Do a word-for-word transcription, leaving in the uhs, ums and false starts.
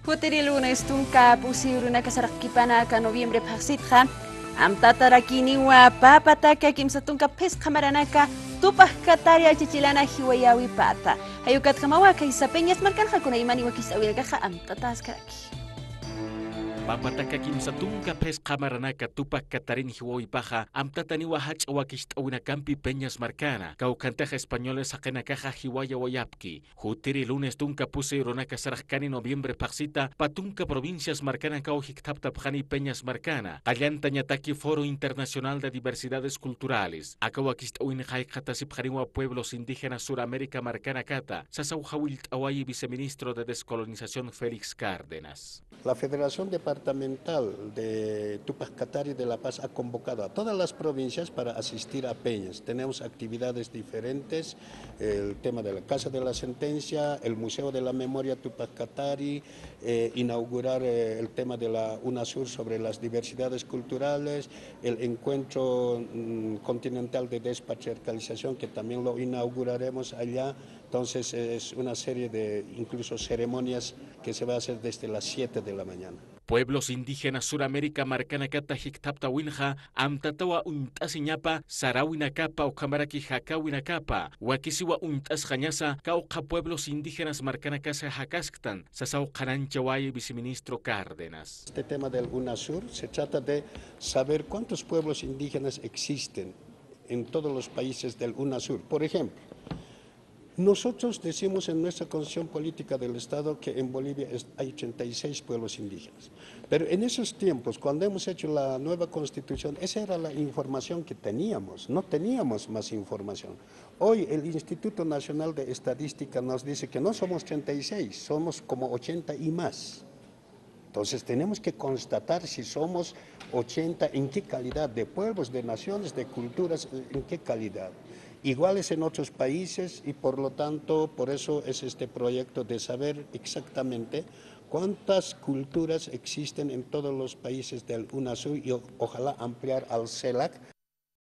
Jutiri lunes tunka pusi urunaka saraqkipana aka noviembre phaxsitxa, amtatarakiniwa pä pataka kimsa tunka phisqa maranaka Tupac Katari achichilana jiwayäwipata. Jayukatjamawa kaysa Peñas markanxa kunaymani wakist'äwinakaxa amtataskaraki. Pä pataka kimsa tunka phisqa maranaka Tupac Katarin jiwäwipaxa amtataniwa jach'a wakist'äwinakampi Peñas markana, kawkhantax españoles jaqinakaxa jiwayawayapki. Jutiri lunes tunka pusi urunaka saraqkani noviembre phaxsita, pä tunka provincias markanakaw jikthaptapxani Peñas markana, qallantañataki Foro Internacional de Diversidades Culturales. Aka wakist'äwinxa jikxatasipxaniwa pueblos indígenas Suramérica markanakata, sasaw jawillt'awayi viceministro de Descolonización Félix Cárdenas. La Federación Departamental de Tupac Katari de La Paz ha convocado a todas las provincias para asistir a Peñas. Tenemos actividades diferentes, el tema de la Casa de la Sentencia, el Museo de la Memoria Tupac Katari, eh, inaugurar, eh, el tema de la UNASUR sobre las diversidades culturales, el encuentro, mm, continental de despatriarcalización, que también lo inauguraremos allá. Entonces, es una serie de incluso ceremonias que se va a hacer desde las siete de la mañana. Pueblos indígenas Suramérica markanakata jikthaptawinxa, amtatawa uñt'asiñapa saräwinakapa ukhamaraki jakäwinakapa, wakisiwa uñt'asxañasa kawkha pueblos indígenas markanakasa jakasktan, sasaw qhanañchawayi viceministro Cárdenas. Este tema del UNASUR se trata de saber cuántos pueblos indígenas existen en todos los países del UNASUR. Por ejemplo, nosotros decimos en nuestra Constitución Política del Estado que en Bolivia es, hay treinta y seis pueblos indígenas. Pero en esos tiempos, cuando hemos hecho la nueva Constitución, esa era la información que teníamos. No teníamos más información. Hoy el Instituto Nacional de Estadística nos dice que no somos treinta y seis, somos como ochenta y más. Entonces tenemos que constatar si somos ochenta, en qué calidad de pueblos, de naciones, de culturas, en qué calidad. Iguales en otros países y por lo tanto, por eso es este proyecto de saber exactamente cuántas culturas existen en todos los países del UNASUR y o-, ojalá ampliar al CELAC